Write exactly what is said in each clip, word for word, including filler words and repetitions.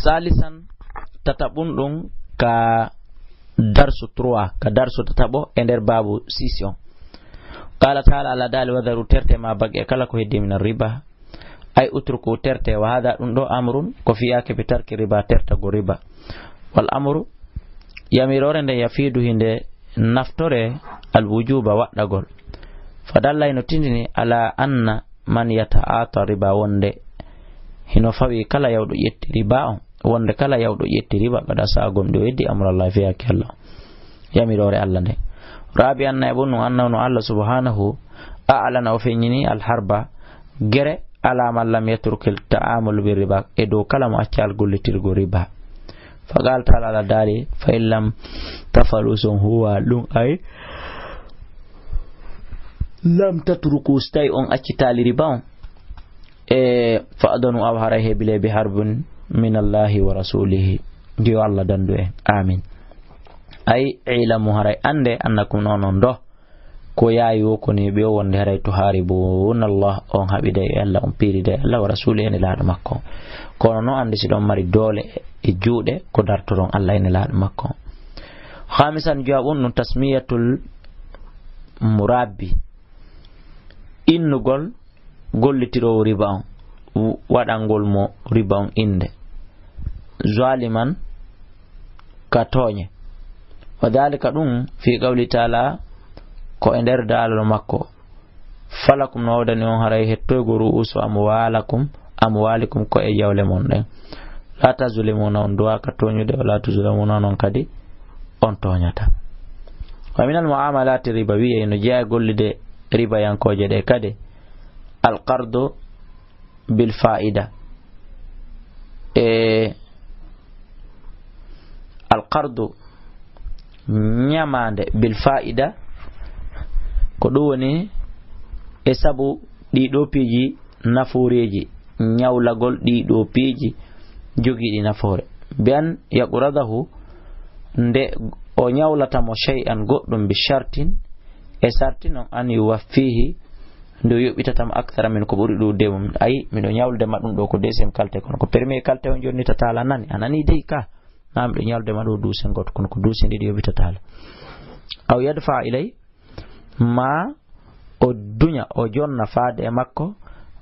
Salisan, tataɓun ɗum ka darsu trois, ka darsu tataɓo e nder baabu six on. Qala taala, Allah daali, wadaru, terte, ma baqi, e kala ko heddi, min riba. Ay utruku, terte, wa hada, ɗum ɗo, amrun, ko fiyaake bi tarki riba, tertago riba. Wal amru, yamiroore nde, yafiidu, hinde naftore, al wujuba, waɗɗagol. Fadalla, hino tindini, ala anna man yata'ata riba, wonde hino fawi kala yawɗo ƴetti riba on, wonde kala yawɗo ƴetti riba, kada sa gomɗi o yeddi amrallahi, fiyaake Allah, yamiroore Allah nde. Rabi anna e ɓonnun, annahu, no Allah subhanahu a'lana, o feññini, al harba, gere, ala man lam yatrukil ta'amul bi riba, e dow kala mo accaali gollitirgo riba. Fa qala taala, Allah daali, fa in lam tafalu, si on huuwa ɗum, ay lam tatruku, si tawi on accitaali riba on, e fa'danu, aw haray hebile, bi harbin min Allahi wa rasulihi, yo Allah dandu en. Amin. Ay ilamu, haray annde, annakum, no onon ɗo, ko yaawi wo ko neeɓi o, wonde haray tuharibuna Allah, on haɓiday e Allah, on piiriday e Allah, wa rasuli, e nelaaɗo makko. Kono no anndi, si ɗon mari doole e juuɗe, ko dartoron Allah e nelaaɗo makko. Khamisan, jowaɓun ɗum, tasmiyatul murabbi, innugol gollitiroowo riba on, w-, waɗangol mo riba on innde, zaliman, ka tooñe. Wa dhalika, ɗum, fi qawli taala, ko e nder daalol makko, falakum, no woodani on haray hettoygo ru'usu amwalakum, amwalikum, ko e jawle mon ɗen. La tazlimuna, on duwaaka tooñude, wa la tuzlamuna, non kadi on tooñata. Wa minal muamalati ribawiyya, ino jeyaa e gollude ribayankooje ɗe kadi, al qardu bil faida, e al qardu, ñamaande, bil faida, ko ɗum woni e sabu ɗii ɗoo piiji nafooreeji, ñawlagol ɗii ɗoo piiji jogiiɗi nafoore. Bi an yaqradahu, nde o ñawlata mo, shay'an, goɗɗum, bi shartin, e sarti non, an yuwaffihi, nde o yoɓitata mo, akthara min, ko ɓuri ɗuuɗude mum. Ayi, miɗo ñawlude ma ɗum ɗo ko deuxième qualité, kono ko premier qualité on jonnitata la, nani? A nani dey ka? Na miɗo ñawlude ma ɗo douze ngoto, kono ko douze ɗiɗi yoɓitata la. Aw yadfa ilay, ma o duña, o jonna faade e makko,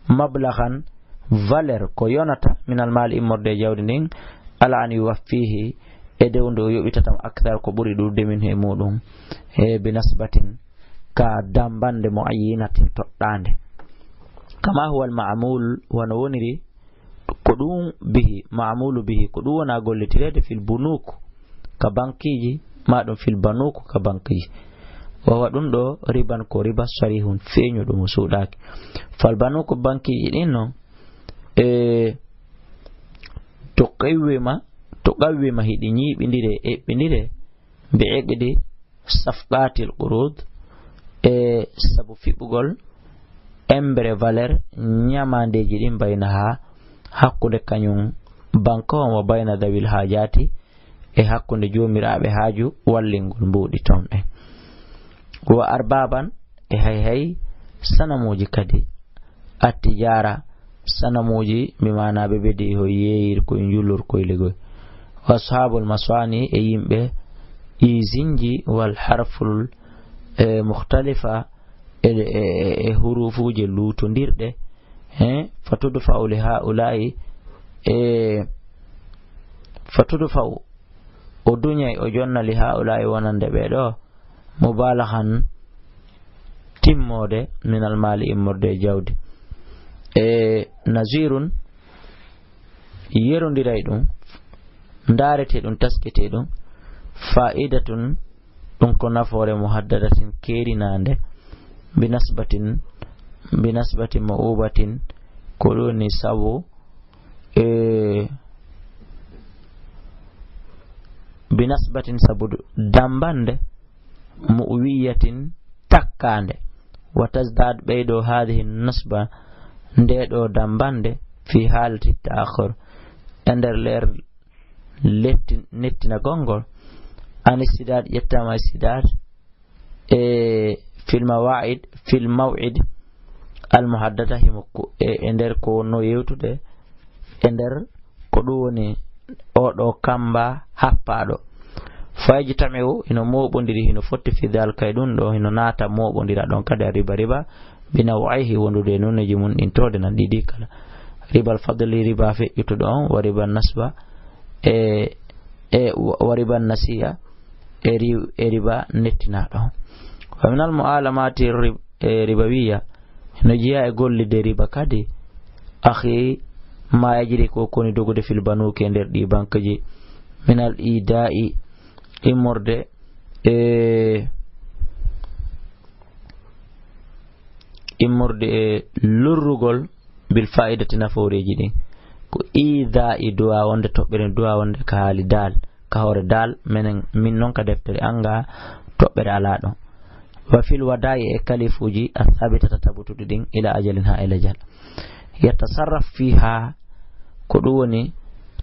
mablaghan, valeur ko yonata, minal maali, immorde e jawdi ndin, ala an yuwaffihi, e dow nde o yoɓitata mo, akthar, ko ɓuri ɗuuɗude, min, e muɗum, e bi nasbatin, ka dambande, muayyinatin, toɗɗaande. Kama huwa al ma'mul, wano woniri ko ɗum, bihi, ma'mulu bihi, ko ɗum wona gollitireede, fil bunuk, ka bankiiji, ma ɗum fil banuk, ka bankiiji. Wa huwa, ɗum ɗo, riban, ko riba, sarihun, feeñuɗo, mo suuɗaaki. Fal banuk, bankiiji ɗin non, e to qawwima, to qawwima, hiɗi ñiiɓindire, eɓɓindire, bi iqdi safqatil qurud, e sabu fiɓugol embre valeur ñamaandeeji ɗin, baynaha, hakkunde kañum banko on, wa bayna dawil haajaati, e hakkunde joomiraaɓe haaju wallingol mbuuɗi ton ɗen. Wa arbaban, e hay hay sanamuuji kadi, attijara, sanamuuji, bi maana ɓe ɓedi ho yeeyir koy, njullor koy ligoy. Wa ashabul maswani, e yimɓe izinji, wal harful, e, mukhtalifa, e, e, e hurufuuje luutondirɗe, he, fatudfa'u li haula'i, e, fatudfa'u, o duñay, o jonna, li haula'i, wonande ɓe ɗo, mubalaghan, timmoode, minal maali, immorde e jawdi. E nazirun, yerondiray ɗum, ndaarete ɗum, taskete ɗum, fa'idatun, ɗum ko nafoore, muhaddadatin, keerinaande, bi nasbatin, bi nasbatin ma'ubatin, ko ɗum woni sabu, e, bi nasbatin, sabu dambande, mu'wiyatin, takkaande. Wa tazdad, ɓeydo, hadhihi nasba, nde ɗo dambande, fi halati ta'akhur, e nder leer letti-, nettinagol ngol, an istidad, ƴettama istidad, e fil mawa'id, fil maw'id, al muhaddada, himo ko, e, e nder ko wonno yewtude, e nder ko ɗum woni oɗo kamba happaaɗo. Fayajtami'u, hino mooɓondiri, hino fotti fi dhalika, e ɗum ɗo, hino naata mooɓondira ɗon kadi a riba, riba, bi naw'ayhi, wondude e noneeji mum ɗin towde na ɗiɗi kala. Ribal fadli, riba feƴƴutuɗo on, wa riban nasba, e, e wa, wa riban nasiya, e ri, e riba nettinaaɗo on. Wa minal mu'amalati rib, e ribawiya, no jeyaa e gollidde riba kadi, akhi, ma yajri, ko koni dogude fil banuki e nder ɗi bankeji, minal ida'i, immorde e, immorde e lorrugol bil fa'idati nafooreeji ɗin. Ko ida'i du'a wonde toɓɓere, du'a wonde ka haali dal, ka hoore dal, menen, min non ka deftere anga toɓɓere alaa ɗon. Wa fil wada'i e kalifuuji athabitata tabutuɗi ɗin ila ajalin ha ila ajal. Yatasarraf fiha ko ɗum woni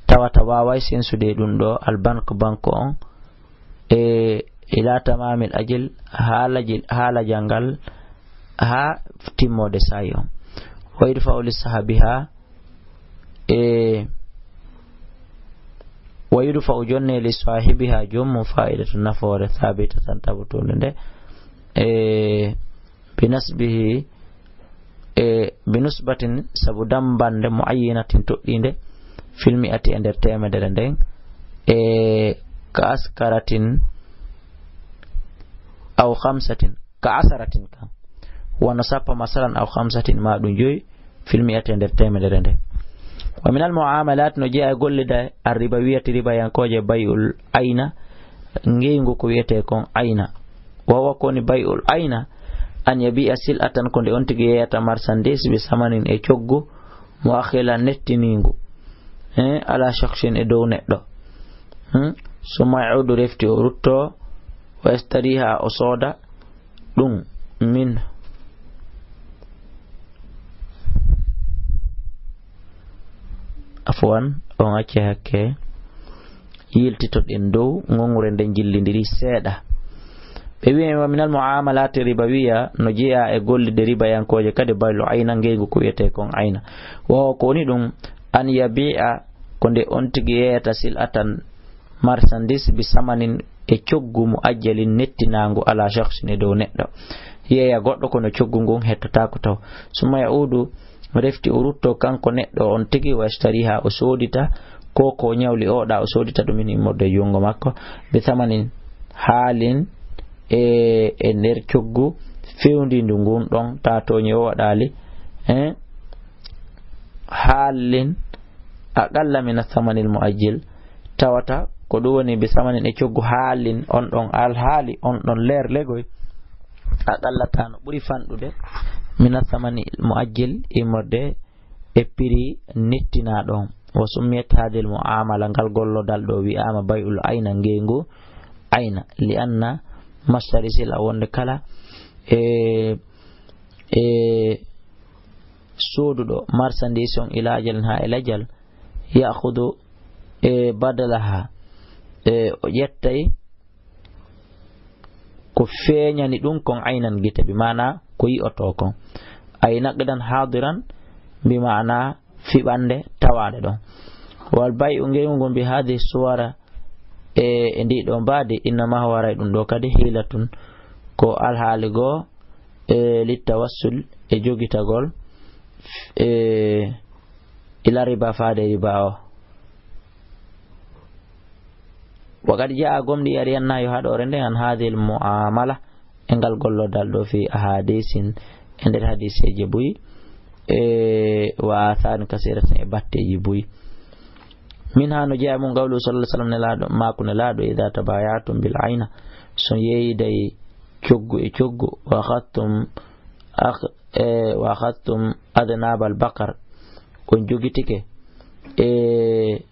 tawata waaway sensude e ɗum ɗo al bank bank on e ila tamamil ajal haalaji, haala jangal ha timmode saa'i on. Wa yudfa'u li sahabiha e wa yudfa'u jonne li sahibiha joom mum fa'idatu nafoore thabitatan tabutunde nde e bi nasbihi e bi nusbatin sabu dambande muayyanatin toɗɗinde fil mi'ati e nder teemedere nden e ka askaratin aw khamsatin ka asaratin kan wano sappo masalan aw khamsatin ma ɗum joyi fil mi'ati e nder teemedere nde. Wa minal mu'amalat no jeyaa e golle da arribawiyati ribayankooje bay'ul ayna ngeygu ko wiyetee kon ayna. Wa huwa ko woni bay'ul ayna an yabi'a sil'atan ko nde on tigi yeeyata marchandise bi samanin e coggu mu'akhkhalan nettiniingu. Eh, ala shakhsin e dow neɗɗo. Hmm? Summa ya'udu refti o rutto wa yastariha o sooda ɗum min afwan on acce hakke yiltitoɗen dow ngongre nden jillindiri seeɗa. Ɓe wi'i wa minal mu'amalati ribawiya no jeyaa e gollidde ribayankooje kadi baylu ayna ngeygu ko wiyetee kon ayna. Wa huwa ko woni ɗum an yabi'a ko nde on tigi yeeyata sil'atan marchandise bi samanin e coggu mu'ajjalin nettinaangu ala shakhsin e dow neɗɗo. Yeeya goɗɗo kono coggu ngun hettataako taw. Summa ya'udu refti o rutto kanko neɗɗo on tigi wa yashtariha o soodita ko ko ñawli oɗa o soodita ɗum min immorde e junngo makko bi samanin haalin e, e nder coggu fewndindu ngun ɗon ta tooñi o waɗaali, eh, haalin aqalla min athamanil muajjil, tawata ko ɗum woni bi samanin e coggu haalin on ɗon alhaali, on ɗon leer legoy, aqalla ta no ɓuri fanɗude min athamanil muajjil, immorde e piri nettinaaɗo on. Wa summiyat hadhihi al muamala, ngal gollodal ɗo wi'aama bay'ul ayna, ngeygu ayna, li anna mashtari sil'a, wonde kala e, e sooduɗo marchandise on ila ajalin ha e lajal, ya'khudhu e badalaha, e o ƴettay ko feeñani ɗum kon aynan gite, bi maana ko yi'oto kon. Ay naqdan hadiran, bi maana fiɓande tawaɗe ɗon. Wal bay'u ngeygu ngun bi hadhihi suwara, e, e ndi ɗo mbaadi, innama huwa, haray ɗum ɗo kadi hilatun ko alhaali goo e littawassul e jogitagol e ila riba faade riba o. Wa qad jaa gomɗi ari annahyu haɗore nden an hadhihi al muamala e ngal gollodal ɗo fi ahadisin e nder hadiseeji buy e wa atharin kasiratin e batteeji buy. Min ha no jeyaa mum qawlu sallallahu alaihi wasallam nelaaɗo, maaku nelaaɗo, idha tabayatum bil ayna, so yeeyiday coggu e coggu, wa akhadtum akh-, e, wa akhadtum adnabal baqar, on jogitike e,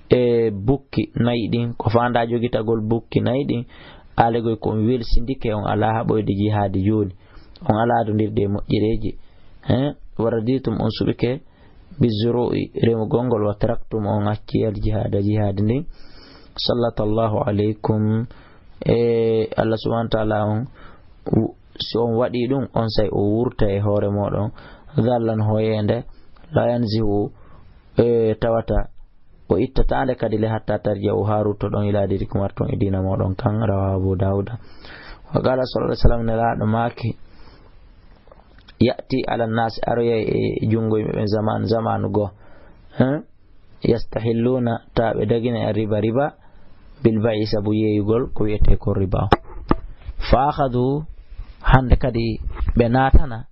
e bukki nayi ɗin, ko faanda jogitagol bukki nayi ɗin, alegol ko on welsindike, on alaa haɓoyde jihaadi jooni, on alaa adondirde e moƴƴereeji, he, wa raditum, on suɓike, bizzuru'i, remugol ngol, wa taraktum, on acci al jihada, jihaadi ndin, sallatallahu alaykum, e Allah subhanahu wa ta'ala on, w-, si on waɗi ɗum, on say o wurta e hoore mooɗon, dhallan hoyeende, la yanzihu, e tawata O ittataande kadi le hatta tarja'u haa ruttoɗon ila dinikum warton e diina mooɗon kan, rawahu Abu Dawuda. Wa qala sallallahu alaihi wasallam, Nelaaɗo maaki, ya'ti ala nnaasi, aroyay e junngo yimɓe ɓen zaman, zamanu goo. Hein? Yastahilluna, ta ɓe dagina e riba, riba, bil bay'i, sabu yeeyugol ko wi'etee ko riba on. Fa akhadhu, hannde kadi ɓe naatana,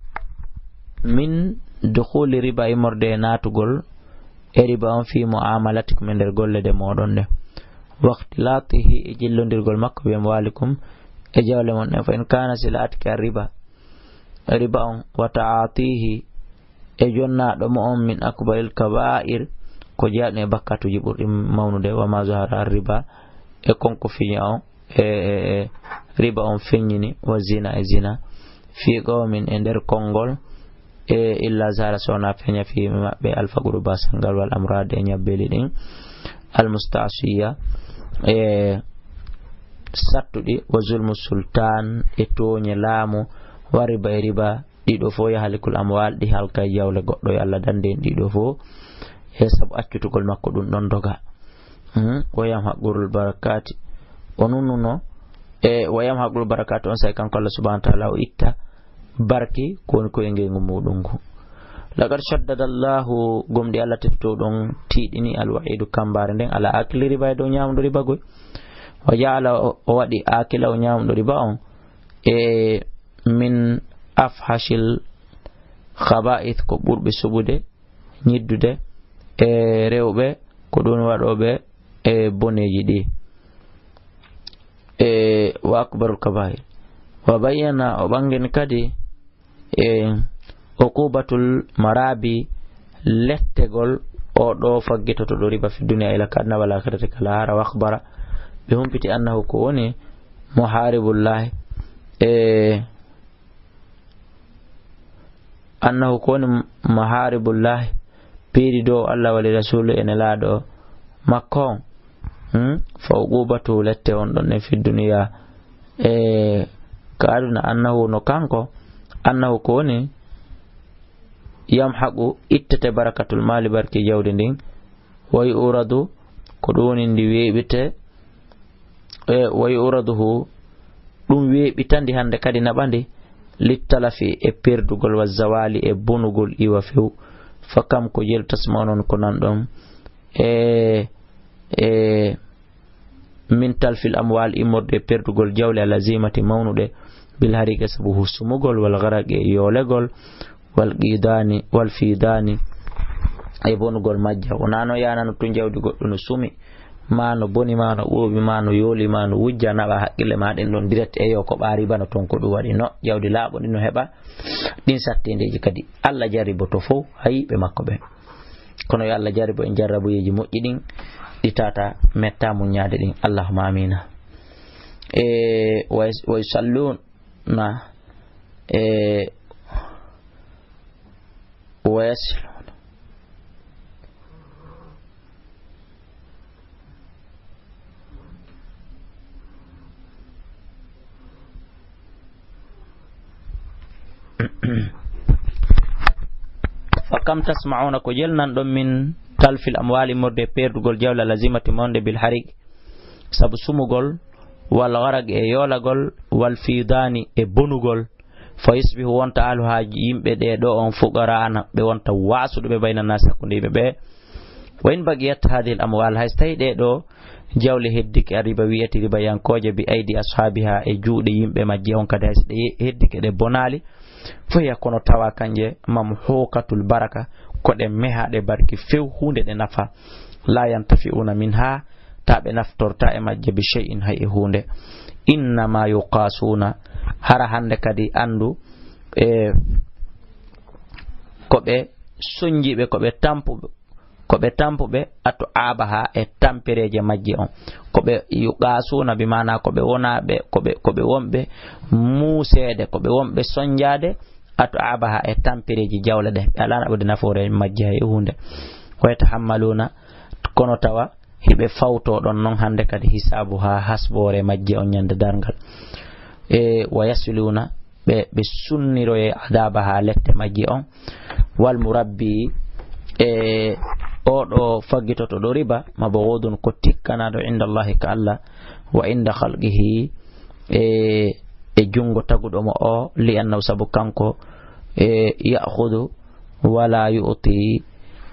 min dukhuli riba, immorde e naatugol e riba on, fi mu'amalatikum, e nder golle ɗe mooɗon ɗe, wa ikhtilatihi, e jillondirgol makko, bi amwalikum, e jawle mon ɗen. Fa in kana, si laatike riba, riba on, wa ta'atihi, e jonnaaɗo mo on, min akbaril kaba'ir, ko jeyaɗum e bakkatuuji ɓurɗi mawnude, wa ma zahara, riba, e kon ko feeñi on, e, e, e, riba on feññini, wa zina, e zina, fi qawmin, e nder konngol, e illa zahara, so wonaa feeña, fi maɓɓe, alfaqru, baasal ngal, wal amrad, e ñabbeli ɗin, al musta'siya, e sattuɗi, wa zulmu sultan, e tooñe laamu, wa riba, e riba, ɗiɗo fof, yahlikul amwal, ɗi halkay jawle goɗɗo, yo Allah dande en ɗiɗo fof, e sabu accutugol makko ɗum ɗon doga. Hmm? Wa yamhaqul barakati. O nunnuno, e wa yamhaqul barakati, on say kanko Allah subhanahu wa ta'ala o itta barki ko woni ko e ngengu muɗum ngu. Laqad shaddada Allahu, gomɗi Allah tefto ɗon tiiɗini, al wa'idu, kambaare nden, ala akli riba, e dow ñaamɗo riba goy. Wa ja'ala, o, o waɗi akila, o ñaamɗo riba on, e min afhashil khaba'ith, ko ɓurɓe suɓude, ñiddude e rewɓe, ko ɗum waɗooɓe e boneeji ɗi. E wa akbarul kaba'ir. Wa bayyana, o ɓanngini kadi, e uqubatul marabi, lettegol o ɗo faggitoto ɗo riba fi dunya ila kadna wal akhirati kala hara. Wa akhbara, ɓe humpiti annahu ko woni muharibullahi, e annahu ko woni muharibullahi, piiriiɗo Allah wa li rasulu e nelaaɗo makko on. Hmm? Fa uqubatu, lette on ɗon e fi dunya, e ka aduna, annahu, no kanko, annahu ko woni yamhaqu, ittete barakatul mali, barki jawdi ndin, wa yu'radu, ko ɗum woni ndi weeɓite, e wa yu'raduhu, ɗum weeɓitandi hannde kadi naɓandi, littalafi, e perdugol, wa zawali, e bonugol iwa few. Fa kam ko jelu tasma'un on ko nanɗon, e, e min talfil amwal, immorde e perdugol jawle, al azimati, mawnuɗe, bil harike, sabu hu sumugol, wal gharaq, e yoolegol, wal qidani, wal fidani, e bonugol majja. Wonaa no yaanano tun jawdi goɗɗo no sumi, ma no boni, ma no ɓuuɓi, ma no yooli, ma no wujja, naɓa haqqille ma ɗen ɗon direct, e yo ko ɓaari bana toon ko ɗum waɗi. No, jawdi laaɓundi no heɓa ɗin sattindeeji kadi. Allah jarriboto fof, haa yiɓɓe makko ɓen. Kono yo Allah jarribo en jarrabuyeeji moƴƴi ɗin, ɗi tata metta muññaade ɗin. Allahumma amina. E, wa yus-, wa yusallun, na, e, wa yasiluna. Fa kam tasma'una, ko jelu nanɗon min talfil amwali, immorde e perdugol jawle, al azimati, mawnde, bil harik, sabu sumugol, wal gharaq, e yoolagol, wal fidani, e bonugol. Fa yusbihu, wonta ahluhaa, yimɓe ɗe ɗo on, fuqara'an, ɓe wonta waasuɓe ɓe, bayna naasi, hakkunde yimɓe ɓe. Wa in baqiyat hadhihi al amwal, hay so tawi ɗe ɗo jawle heddike, arriba, wi'ete ribayankooje, bi aydi ashaabiha, e juuɗe yimɓe majje on kadi, hay so ɗe heddike, ɗe bonaali, fa hiya, kono tawa kanje, mamhuqatul baraka, ko ɗe mehaɗe barki few, huunde ɗe nafa, la yantafi'una minha, ta ɓe naftorta e majje, bi shay'in, hay e huunde. Innama yuqasuna, hara hannde kadi anndu, e ko ɓe sonjiiɓe, ko ɓe tampuɓe, ko ɓe tampuɓe, atu abaha, e tampereeje majje on. Ko ɓe yuqasuna, bi maana ko ɓe wonaaɓe, ko ɓe, ko ɓe wonɓe muuseede, ko ɓe wonɓe sonjaade, atu abaha, e tampereeji jawle ɗe. Ɓe alaana ɓe nafoore majje hay huunde. Wa yatahammaluna, kono tawa hiɓe fawto ɗon non hannde kadi hisaabu haa hasboore majje on ñande darngal. E wa yasiluna, ɓe, ɓe sunniroye adaba haa lette majje on. Wal murabbi, e oo ɗo faggitoto ɗo riba, mabghudun ko tikkanaaɗo inda Allahi ka Allah, wa inda khalqihi e, e junngo taguɗo mo o, li annahu sabu kanko, e, ya'khudhu wala yu'ti,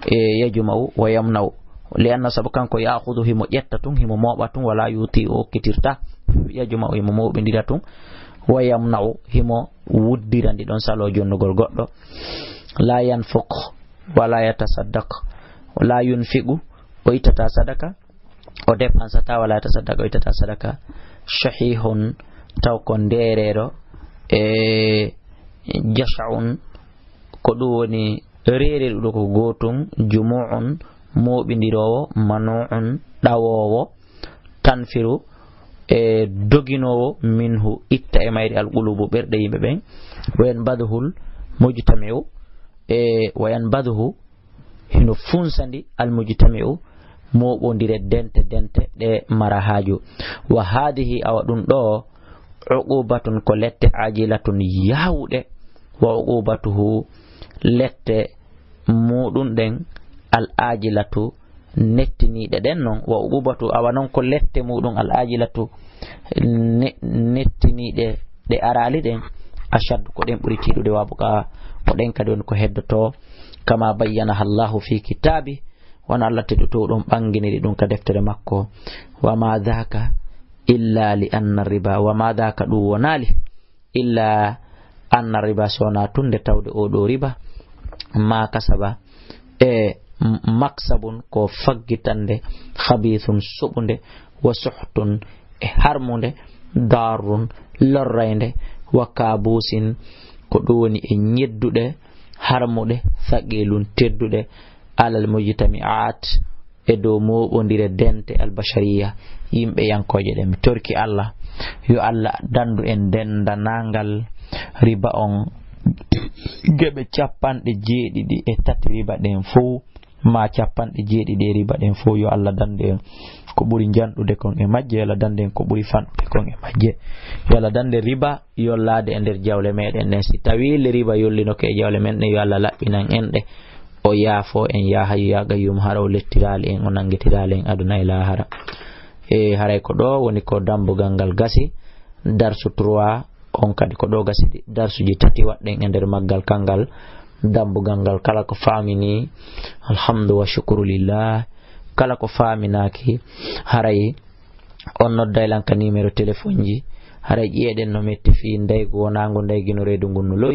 e, yajma'u wa yamna'u. Li annahu sabu kanko ya'khudhu himo ƴetta tun, himo mooɓa tun, wala yu'ti o okkitirta, yajma'u himo mooɓindira tun, wa yamna'u himo wuddira ndi ɗon salo jonnugol goɗɗo. La yanfiq wala yatasaddaq, la yunfiqu o ittata sadaka, o dépensata wala yatasaddaq o ittata sadaka. Shahihun taw ko ndeereeɗo, e jasha'un ko ɗum woni reereeɗuɗo ko gootun, jumu'un mooɓindiroowo, manu'un ɗawoowo, tanfiru e doginoowo minhu itta e mayri alqulubu ɓerɗe yimɓe ɓen, wa yanbadhuhul mujtami'u e wa yanbadhuhu hino funsandi almujtami'u mooɓondire dente dente ɗe mara haaju. Wa haadihi awa ɗum ɗo uqubatun ko lette ajilatun yaawuɗe, wa uqubatuhu lette muɗum ɗen al ajilatu nettiniiɗe ɗen non, wa uqubatu awa non ko lette muɗum al ajilatu ne- nettiniiɗe ɗe araali ɗen, ashaddu ko ɗen ɓuri tiiɗude, wa abqa ko ɗen kadi woni ko heddoto, kama bayyanaha Allahu fi kitaabi, wano Allah tedduɗo ɗum ɓanginiri ɗum ka deftere makko, wa ma dhaka illa li anna riba, wa ma dhaka ɗum wonaali illa anna riba, so wonaa tun nde tawde oo ɗoo riba, ma kasaba e m- maksabun ko faggitande, khabiithun soɓunde, wa suhtun e harmunde, darrun lorraynde, wa kaabuusin ko ɗum woni e ñedduɗe harmuɗe, thaqilun tedduɗe, alal mujtami'at e dow mooɓondire dente albashariya yimɓe yankooje ɗen. Mi torki Allah yo Allah dandu en dendanangal riba on geɓe capanɗe jeeɗiɗi e tati riba ɗen fow, ma capanɗe jeeɗiɗi e riba ɗen fow. Yo Allah dandu en ko ɓuri njanɗude kon e majje, yo Allah dandu en ko ɓuri fanɗude kon e majje. Yo Allah dandu en riba yollaade e nder jawle meɗen ɗen. Si tawi le riba yollinoke e jawle men ɗen, yo Allah laɓɓinan en ɗe. O yaafo en, ya hayyu ya qayyum, hara o lettiraali en, o nanngitiraali en aduna e laahara. E haray ko ɗo woni ko dambugal ngal gasi, darsu trois on kadi ko ɗo gasi, darsuji tati waɗɗen e nder maggal kangal. Dambugal ngal kala ko faamini, alhamdu wa shukru lillah. Kala ko faaminaaki, haray on nodday lan ka numéro téléphone ji, haray ƴeeɗen no metti fii ndaygu wonangu ndaygino reedu ngun no lowi.